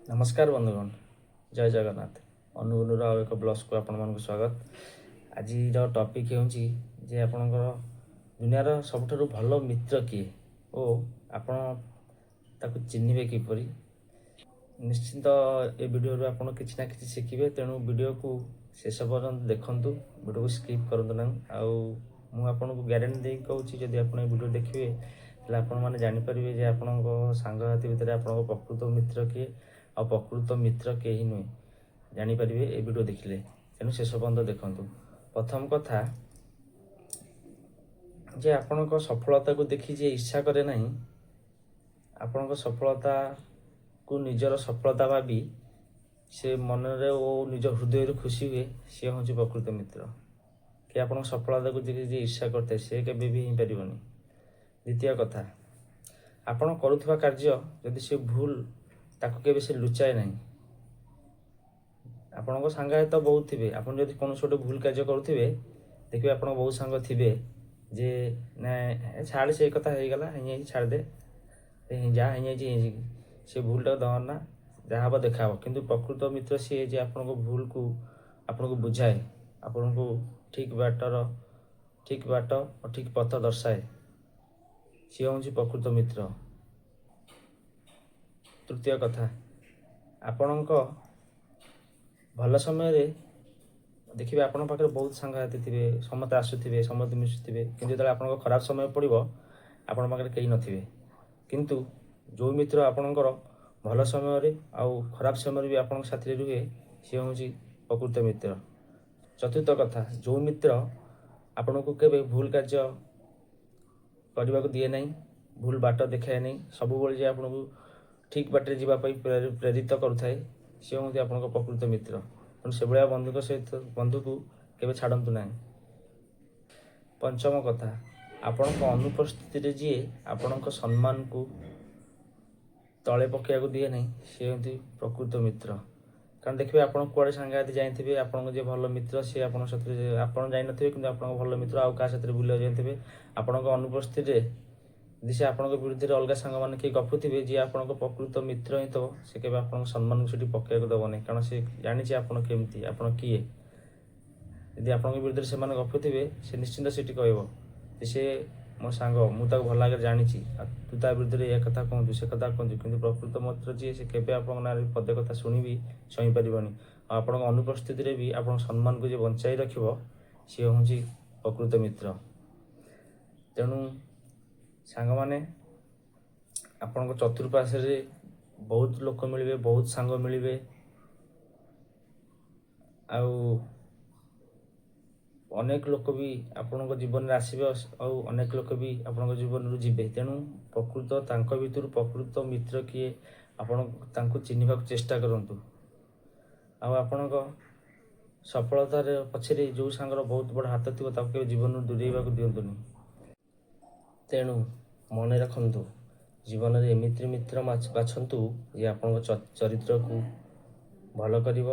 ନମସ୍କାର ବନ୍ଧୁଗଣ, ଜୟ ଜଗନ୍ନାଥ। ଅନୁଗୁଳର ଆଉ ଏକ ବ୍ଲଗ୍‌କୁ ଆପଣମାନଙ୍କୁ ସ୍ୱାଗତ। ଆଜିର ଟପିକ୍ ହେଉଛି ଯେ ଆପଣଙ୍କର ଦୁନିଆର ସବୁଠାରୁ ଭଲ ମିତ୍ର କିଏ ଓ ଆପଣ ତାକୁ ଚିହ୍ନିବେ କିପରି? ନିଶ୍ଚିନ୍ତ ଏ ଭିଡ଼ିଓରୁ ଆପଣ କିଛି ନା କିଛି ଶିଖିବେ। ତେଣୁ ଭିଡ଼ିଓକୁ ଶେଷ ପର୍ଯ୍ୟନ୍ତ ଦେଖନ୍ତୁ, ଭିଡ଼ିଓକୁ ସ୍କିପ୍ କରନ୍ତୁ ନାହିଁ। ଆଉ ମୁଁ ଆପଣଙ୍କୁ ଗ୍ୟାରେଣ୍ଟି ଦେଇକି କହୁଛି, ଯଦି ଆପଣ ଏ ଭିଡ଼ିଓ ଦେଖିବେ, ତାହେଲେ ଆପଣମାନେ ଜାଣିପାରିବେ ଯେ ଆପଣଙ୍କ ସାଙ୍ଗସାଥି ଭିତରେ ଆପଣଙ୍କ ପ୍ରକୃତ ମିତ୍ର କିଏ ଆଉ ପ୍ରକୃତ ମିତ୍ର କେହି ନୁହେଁ, ଜାଣିପାରିବେ ଏ ଭିଡ଼ିଓ ଦେଖିଲେ। ତେଣୁ ଶେଷ ପର୍ଯ୍ୟନ୍ତ ଦେଖନ୍ତୁ। ପ୍ରଥମ କଥା ଯେ ଆପଣଙ୍କ ସଫଳତାକୁ ଦେଖି ଯିଏ ଈର୍ଷା କରେ ନାହିଁ, ଆପଣଙ୍କ ସଫଳତାକୁ ନିଜର ସଫଳତା ଭାବି ସେ ମନରେ ଓ ନିଜ ହୃଦୟରୁ ଖୁସି ହୁଏ, ସିଏ ହେଉଛି ପ୍ରକୃତ ମିତ୍ର। କି ଆପଣଙ୍କ ସଫଳତାକୁ ଦେଖି ଯିଏ ଈର୍ଷା କରିଥାଏ, ସେ କେବେ ବି ହେଇପାରିବନି। ଦ୍ୱିତୀୟ କଥା, ଆପଣ କରୁଥିବା କାର୍ଯ୍ୟ ଯଦି ସେ ଭୁଲ, ତାକୁ କେବେ ସେ ଲୁଚାଏ ନାହିଁ। ଆପଣଙ୍କ ସାଙ୍ଗରେ ତ ବହୁତ ଥିବେ। ଆପଣ ଯଦି କୌଣସି ଗୋଟେ ଭୁଲ କାର୍ଯ୍ୟ କରୁଥିବେ, ଦେଖିବେ ଆପଣଙ୍କ ବହୁତ ସାଙ୍ଗ ଥିବେ ଯେ ନା, ଛାଡ଼, ସେ କଥା ହେଇଗଲା, ହେଇଯାଇଛି, ଛାଡ଼ିଦେ, ଯାହା ହେଇଯାଇଛି ହେଇଯାଇଛି, ସେ ଭୁଲଟାକୁ ଧରନା, ଯାହା ହବ ଦେଖା ହବ। କିନ୍ତୁ ପ୍ରକୃତ ମିତ୍ର ସିଏ ଯେ ଆପଣଙ୍କ ଭୁଲକୁ ଆପଣଙ୍କୁ ବୁଝାଏ, ଆପଣଙ୍କୁ ଠିକ୍ ବାଟ ଓ ଠିକ୍ ପଥ ଦର୍ଶାଏ। ସିଏ ହେଉଛି ପ୍ରକୃତ ମିତ୍ର। ତୃତୀୟ କଥା, ଆପଣଙ୍କ ଭଲ ସମୟରେ ଦେଖିବେ ଆପଣଙ୍କ ପାଖରେ ବହୁତ ସାଙ୍ଗସାଥି ଥିବେ, ସମସ୍ତେ ଆସୁଥିବେ, ସମସ୍ତେ ମିଶୁଥିବେ। କିନ୍ତୁ ଯେତେବେଳେ ଆପଣଙ୍କ ଖରାପ ସମୟ ପଡ଼ିବ, ଆପଣଙ୍କ ପାଖରେ କେହି ନଥିବେ। କିନ୍ତୁ ଯେଉଁ ମିତ୍ର ଆପଣଙ୍କର ଭଲ ସମୟରେ ଆଉ ଖରାପ ସମୟରେ ବି ଆପଣଙ୍କ ସାଥିରେ ରୁହେ, ସିଏ ହେଉଛି ପ୍ରକୃତ ମିତ୍ର। ଚତୁର୍ଥ କଥା, ଯେଉଁ ମିତ୍ର ଆପଣଙ୍କୁ କେବେ ଭୁଲ କାର୍ଯ୍ୟ କରିବାକୁ ଦିଏ ନାହିଁ, ଭୁଲ ବାଟ ଦେଖାଏ ନାହିଁ, ସବୁବେଳେ ଯେ ଆପଣଙ୍କୁ ଠିକ୍ ବାଟରେ ଯିବା ପାଇଁ ପ୍ରେରିତ କରୁଥାଏ, ସିଏ ହେଉଛି ଆପଣଙ୍କ ପ୍ରକୃତ ମିତ୍ର। ତେଣୁ ସେଭଳିଆ ବନ୍ଧୁଙ୍କ ସହିତ ବନ୍ଧୁକୁ କେବେ ଛାଡ଼ନ୍ତୁ ନାହିଁ। ପଞ୍ଚମ କଥା, ଆପଣଙ୍କ ଅନୁପସ୍ଥିତିରେ ଯିଏ ଆପଣଙ୍କ ସମ୍ମାନକୁ ତଳେ ପକାଇବାକୁ ଦିଏ ନାହିଁ, ସିଏ ହେଉଛି ପ୍ରକୃତ ମିତ୍ର। କାରଣ ଦେଖିବେ, ଆପଣ କୁଆଡ଼େ ସାଙ୍ଗସାଥି ଯାଇଥିବେ, ଆପଣଙ୍କ ଯିଏ ଭଲ ମିତ୍ର ସିଏ ଆପଣଙ୍କ ସାଥିରେ ଆପଣ ଯାଇନଥିବେ, କିନ୍ତୁ ଆପଣଙ୍କ ଭଲ ମିତ୍ର ଆଉ କାହା ସାଥିରେ ବୁଲିବାକୁ ଯାଇଥିବେ। ଆପଣଙ୍କ ଅନୁପସ୍ଥିତିରେ ଯଦି ସେ ଆପଣଙ୍କ ବିରୁଦ୍ଧରେ ଅଲଗା ସାଙ୍ଗମାନେ କିଏ ଗପୁଥିବେ, ଯିଏ ଆପଣଙ୍କ ପ୍ରକୃତ ମିତ୍ର ହେଇଥିବ, ସେ କେବେ ଆପଣଙ୍କ ସମ୍ମାନକୁ ସେଠି ପକାଇବାକୁ ଦେବ ନାହିଁ। କାରଣ ସେ ଜାଣିଛି ଆପଣ କେମିତି, ଆପଣ କିଏ। ଯଦି ଆପଣଙ୍କ ବିରୁଦ୍ଧରେ ସେମାନେ ଗପୁଥିବେ, ସେ ନିଶ୍ଚିନ୍ତ ସେଠି କହିବ ଯେ ସେ ମୋ ସାଙ୍ଗ, ମୁଁ ତାକୁ ଭଲ ଭାବରେ ଜାଣିଛି, ଆଉ ତୁ ତା ବିରୁଦ୍ଧରେ ଏ କଥା କୁହନ୍ତୁ, ସେ କଥା କୁହନ୍ତୁ। କିନ୍ତୁ ପ୍ରକୃତ ମିତ୍ର ଯିଏ, ସେ କେବେ ଆପଣଙ୍କ ନାଁରେ ପଦେ କଥା ଶୁଣିବି ସହିପାରିବନି। ଆଉ ଆପଣଙ୍କ ଅନୁପସ୍ଥିତିରେ ବି ଆପଣଙ୍କ ସମ୍ମାନକୁ ଯିଏ ବଞ୍ଚାଇ ରଖିବ, ସିଏ ହେଉଛି ପ୍ରକୃତ ମିତ୍ର। ତେଣୁ ସାଙ୍ଗମାନେ, ଆପଣଙ୍କ ଚତୁଃପାର୍ଶ୍ୱରେ ବହୁତ ଲୋକ ମିଳିବେ, ବହୁତ ସାଙ୍ଗ ମିଳିବେ ଆଉ ଅନେକ ଲୋକ ବି ଆପଣଙ୍କ ଜୀବନରେ ଆସିବେ ଆଉ ଅନେକ ଲୋକ ବି ଆପଣଙ୍କ ଜୀବନରୁ ଯିବେ। ତେଣୁ ପ୍ରକୃତ ତାଙ୍କ ଭିତରୁ ପ୍ରକୃତ ମିତ୍ର କିଏ, ଆପଣ ତାଙ୍କୁ ଚିହ୍ନିବାକୁ ଚେଷ୍ଟା କରନ୍ତୁ। ଆଉ ଆପଣଙ୍କ ସଫଳତାର ପଛରେ ଯେଉଁ ସାଙ୍ଗର ବହୁତ ବଡ଼ ହାତ ଥିବ, ତାକୁ କେବେ ଜୀବନରୁ ଦୂରେଇବାକୁ ଦିଅନ୍ତୁନି। ତେଣୁ ମନେ ରଖନ୍ତୁ, ଜୀବନରେ ଏମିତି ମିତ୍ର ବାଛନ୍ତୁ ଯେ ଆପଣଙ୍କ ଚରିତ୍ରକୁ ଭଲ କରିବ,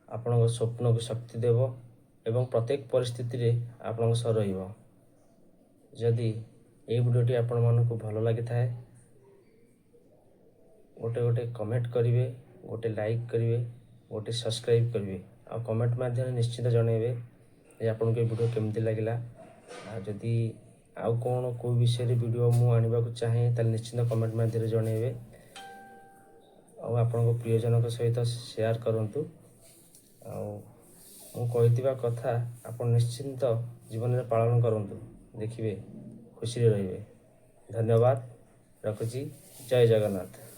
ଆପଣଙ୍କ ସ୍ୱପ୍ନକୁ ଶକ୍ତି ଦେବ ଏବଂ ପ୍ରତ୍ୟେକ ପରିସ୍ଥିତିରେ ଆପଣଙ୍କ ସହ ରହିବ। ଯଦି ଏଇ ଭିଡ଼ିଓଟି ଆପଣମାନଙ୍କୁ ଭଲ ଲାଗିଥାଏ, ଗୋଟେ ଗୋଟେ କମେଣ୍ଟ କରିବେ, ଗୋଟେ ଲାଇକ୍ କରିବେ, ଗୋଟେ ସବସ୍କ୍ରାଇବ୍ କରିବେ ଆଉ କମେଣ୍ଟ ମାଧ୍ୟମରେ ନିଶ୍ଚିତ ଜଣାଇବେ ଯେ ଆପଣଙ୍କୁ ଏ ଭିଡ଼ିଓ କେମିତି ଲାଗିଲା। ଆଉ ଯଦି ଆଉ କ'ଣ କେଉଁ ବିଷୟରେ ଭିଡ଼ିଓ ମୁଁ ଆଣିବାକୁ ଚାହେଁ, ତାହେଲେ ନିଶ୍ଚିତ କମେଣ୍ଟ ମାଧ୍ୟମରେ ଜଣାଇବେ ଆଉ ଆପଣଙ୍କ ପ୍ରିୟଜନଙ୍କ ସହିତ ସେୟାର କରନ୍ତୁ। ଆଉ ମୁଁ କହିଥିବା କଥା ଆପଣ ନିଶ୍ଚିନ୍ତ ଜୀବନରେ ପାଳନ କରନ୍ତୁ, ଦେଖିବେ ଖୁସିରେ ରହିବେ। ଧନ୍ୟବାଦ, ରଖୁଛି। ଜୟ ଜଗନ୍ନାଥ।